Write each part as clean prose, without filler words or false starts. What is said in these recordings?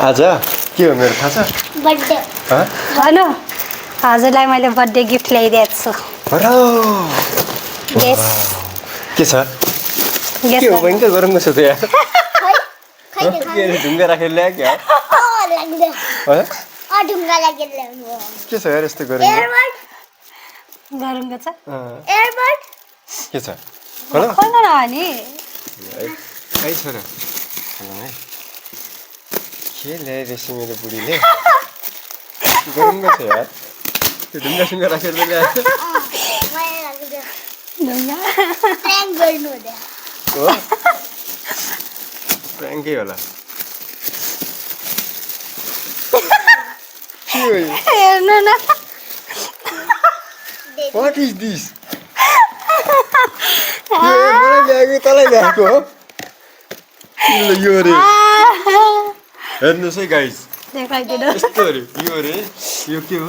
आज के हो मेरो थाहा छ? बर्थडे हेलो हजुरलाई मैले बर्थडे गिफ्ट ल्याइदिएको छु। गेस के छ? गेस के हो बहिनी? त गरौँ कसो त यार? खै के अरे ढुङ्गा राखेर ल्यायो क्या? लाग्दैन ढुङ्गा लागेर ल्याउनु के छ यार यस्तो गरौँ? एयरबड गरौँको छ एयरबड के छ? होला खोल्न नआने खै छ र? है के ल्याइरहेछ मेरो बुढीले? गरौँ छ यार? त्यो ढुङ्गा सुङ्गा राखेर ल्याएको मलाई लाग्दैन ढुङ्गा प्र्याङ्क गर्नु हुँदैन हो? प्र्याङ्कै होला। के हो यो? हेर्नु न What is this? मलाई ल्याएको तँलाई ल्याएको हो? यो रे हेर्नुहोस् है गाइस देखाइदिनु यस्तो अरे यो रे यो के हो?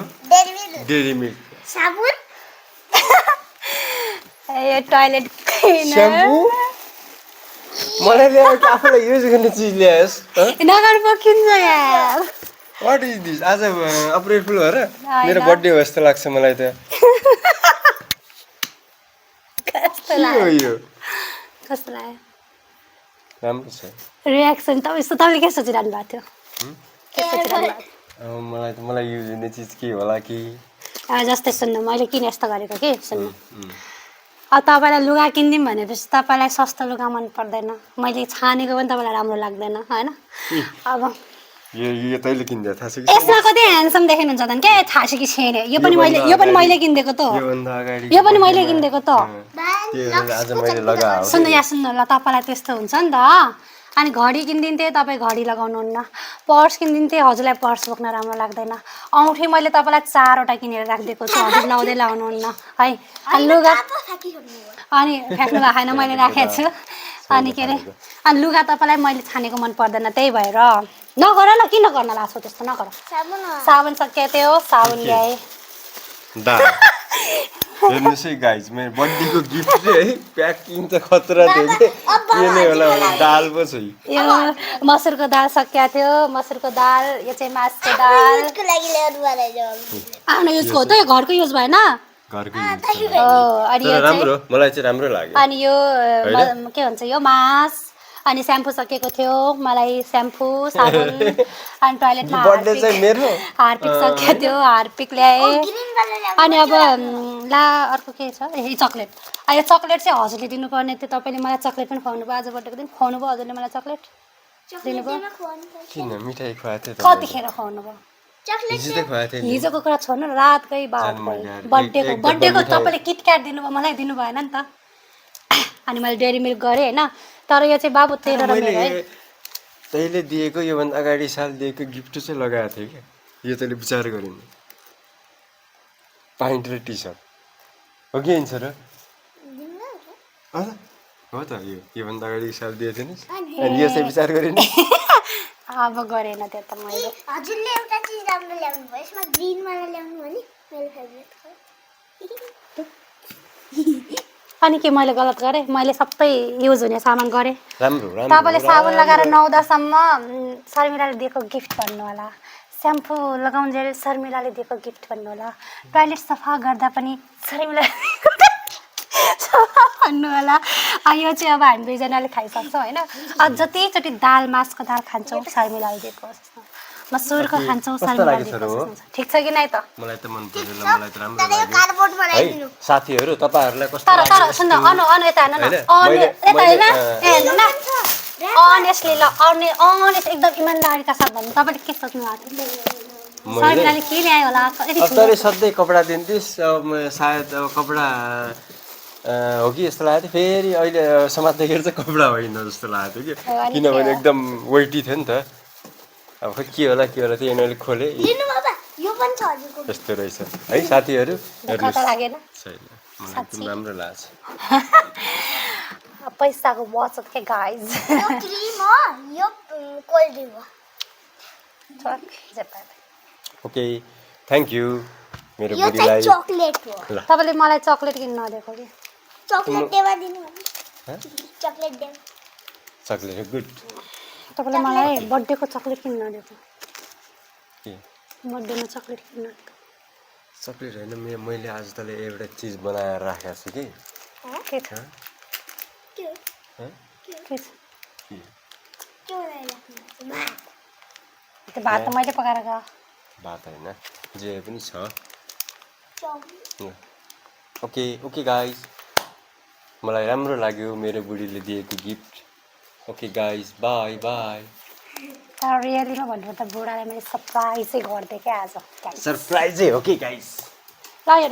डेरी मिल्क साबुन यो टोयलेट क्लिनर स्याम्पू मलाई ल्याएको आफूलाई युज गर्ने चिज ल्याएस् नगर पकिन्छ यार वाट इज दिस? आज अप्रिल फुल हो र? होइन। मेरो बर्थडे हो जस्तो लाग्छ मलाई त। कस्तो के हो लाग्यो यो? कस्तो लाग्यो राम्रो छ। रियाक्सन तपाईँले के सोचिरहनु भएको थियो के सोचिरहनु भएको थियो मलाई युज हुने चिज के होला कि? जस्तै सुन्नु मैले किन यस्तो गरेको कि सुन्नु अब तपाईँलाई लुगा किनिदिउँ भनेपछि तपाईँलाई सस्तो लुगा मन पर्दैन मैले छानेको पनि तपाईँलाई राम्रो लाग्दैन होइन अब यो तैँले किनिदियो थाहा छ कि? यसमा कति ह्यान्डसम देखिनुहुन्छ त के थाहा छ कि छैन यो पनि मैले किनिदिएको त हो योभन्दा अगाडि यो पनि मैले किनिदिएको त हो त्यो आज मैले लगाएको सुन्नु यहाँ सुन्नु ल तपाईँलाई त्यस्तो हुन्छ नि त अनि घडी किनिदिन्थेँ तपाईँ घडी लगाउनुहुन्न पर्स किनिदिन्थेँ हजुरलाई पर्स बोक्न राम्रो लाग्दैन औँठी मैले तपाईँलाई 4वटा किनेर राखिदिएको छु हजुर लाउँदै लाउनुहुन्न है अनि लुगा अनि फ्याँक्नु भएको छैन मैले राखेको छु अनि के अरे अनि लुगा तपाईँलाई मैले छानेको मन पर्दैन त्यही भएर नगर न किन गर्न लाग्छौ त्यस्तो नगर साबुन सकिएको थियो साबुन ल्याएँ दा हेर्नुहोस् है गाइज मेरो बर्थडेको गिफ्ट चाहिँ है प्याकिङ त खतरा थियो कि के नै होला भने दाल पो छ यो मसुरको दाल सकिएको थियो मसुरको दाल यो चाहिँ मासको दाल आफ्नो युजको हो त यो घरको युज भएन घरको अनि यो राम्रो मलाई चाहिँ राम्रो लाग्यो। अनि यो के भन्छ यो मास अनि स्याम्पू सकिएको थियो मलाई स्याम्पू साबुन अनि टोयलेटमा बर्थडे चाहिँ मेरो हार्पिक सकिएको थियो हार्पिक ल्याएँ अनि अब ला अर्को के छ ए चक्लेट यो चक्लेट चाहिँ हजुरले दिनुपर्ने थियो तपाईँले मलाई चक्लेट पनि खुवाउनु भयो आज बर्थडेको दिन खुवाउनु भयो हजुरले मलाई चक्लेट दिनुभयो किन मिठाई खुवाएको थियो त? कतिखेर खुवाउनु भयो हिजो त खुवाएको थियो नि। हिजोको कुरा छोड्नु न रातकै बाद बर्थडेको तपाईँले किटक्याट दिनुभयो मलाई दिनु भएन नि त अनि मैले डेरी मिल्क गरेँ होइन तर यो चाहिँ बाबु तेरो र मेरो है तैँले दिएको योभन्दा अगाडि साल दिएको गिफ्ट चाहिँ लगाएको थियो क्या यो तैँले विचार गरिन् प्यान्ट र टी सर्ट हो कि होइन र? हो त योभन्दा अगाडि साल दिएको थियो नि अनि यो चाहिँ विचार गरिन् अब गरेन त्यो त मैले हजुरले एउटा चिज राम्रो ल्याउनु भयो यसमा ग्रीन वाला ल्याउनु भयो नि मेरो फेभरेट अनि के मैले गलत गरेँ मैले सबै युज हुने सामान गरेँ राम्रो तपाईँले साबुन लगाएर 9-10सम्म शर्मिलाले दिएको गिफ्ट भन्नु होला स्याम्पू लगाउन्जेल शर्मिलाले दिएको गिफ्ट भन्नु होला टोयलेट सफा गर्दा पनि शर्मिला सफा भन्नु होला यो चाहिँ अब हामी दुईजनाले खाइसक्छौँ होइन अब जतिचोटि दाल मासको दाल खान्छौँ शर्मिलाले दिएको मसुरको खान्छौँ शर्मिलाले दिएको ठिक छ कि नै त? मलाई त मन पर्यो ल मलाई त राम्रो लाग्यो है साथीहरू तपाईहरुलाई कस्तो तर सुन्न अनु यता हेर्नु न यता हेर्न हेर्नु न अनेस्टली ल अनेस्ट एकदम इमानदारीका साथ भन्नु तपाईँले के सोच्नु भएको थियो शर्मिलाले के ल्यायो होला तैँले सधैँ कपडा दिन्थिस् सायद अब कपडा हो कि जस्तो लागेको थियो फेरि अहिले समात्दाखेरि चाहिँ कपडा होइन जस्तो लागेको थियो कि किनभने एकदम वेटी थियो नि त अब खै के होला त्यो यिनीहरूले खोले यस्तो रहेछ है साथीहरू लागेन मलाई राम्रो लाग्छ पैसाको बचत के गाइज ओके थ्याङ्क यू मेरो यो चाहिँ बुढीलाई चकलेट हो तपाईँले मलाई चकलेट किन्न नदिएको कि चकलेट देवा दिनु चकलेट देवा चकलेट गुड तपाईँले मलाई बर्थडेको चक्लेट किन्न दिएको के बर्थडेमा चक्लेट किन्न दिएको चक्लेट होइन मैले आज तँलाई एउटा चिज बनाएर राखेको छु कि के छ हँ? के हो? हँ? के छ के? के बनाएर राख्नुहुन्छ? भात। त्यो भात त मैले पकाएर गएको भात होइन जे पनि छ चाउमिन। ओके ओके गाइस मलाई राम्रो लाग्यो मेरो बुढीले दिएको gift okay guys by by तर रियलीमा भन्नु त बुढालाई मैले सरप्राइजै गरिदिएँ क्या आज सरप्राइजै हो कि गाइस ल यो